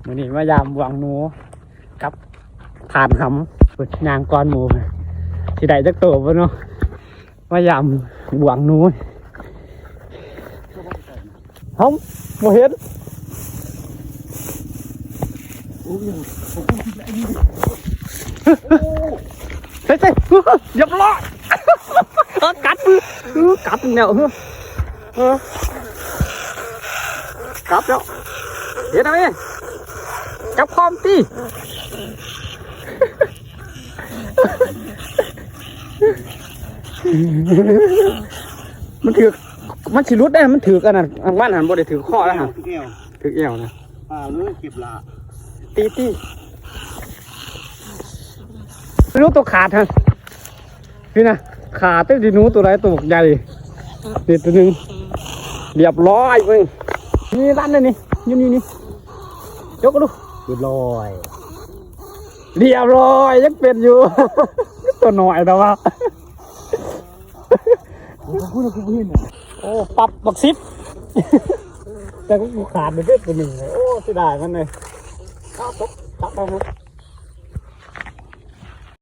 ມື້ນີ້ມາຢາມບ່ວງໜູກັບທ່ານຫຳ ເພິ່ນຍ່າງກ່ອນໝູ່ ຊິໄດ້ຈັກໂຕບໍ່ເນາະ? ມາຢາມບ່ວງໜູ ເຮົາບໍ່ເຫັນ ເຮີ້ຍ ເຮີ້ຍ ຮຽບຮ້ອຍ ເອີ ກັດມື ເອີ ກັດແລ້ວ ເອີ ກັດແລ້ວ ເຮັດເອົາເອ ຈັບຄອມຕິ ມັນຖືກ ມັນຊິຫຼຸດເດ້ ມັນຖືກອັນນັ້ນ ມັນຫັ້ນບໍ່ໄດ້ຖືກຄໍແລ້ວຫັ້ນ ຖືກແອວ ຖືກແອວນະ ອ່າ ເລີຍເກັບລະ ຕີ ຕີ ໄປດູໂຕຂາດຫັ້ນ ນີ້ນະ ຂາດເດ້ ຊິໜູໂຕໃດໂຕບັກໃຫຍ່ ນີ້ໂຕໜຶ່ງ ຮຽບຮ້ອຍເວີຍ ນີ້ລັນນີ້ ຢູ່ນີ້ນີ້ ຍົກກະດູ ຮຽບຮ້ອຍ ຮຽບຮ້ອຍ ຍັງເປັນຢູ່ ໂຕນ້ອຍແຕ່ວ່າ ໂອ້ ຂອບຄຸນ ຂອບຄຸນ ໂອ້ ປັບບັກສິບ ແຕ່ກູຂາດໄປເບິດໂຕໜຶ່ງ ໂອ້ ເສຍດາຍມັນເລີຍ ເອົາຕົກ ຈັບໄດ້ເນາະ.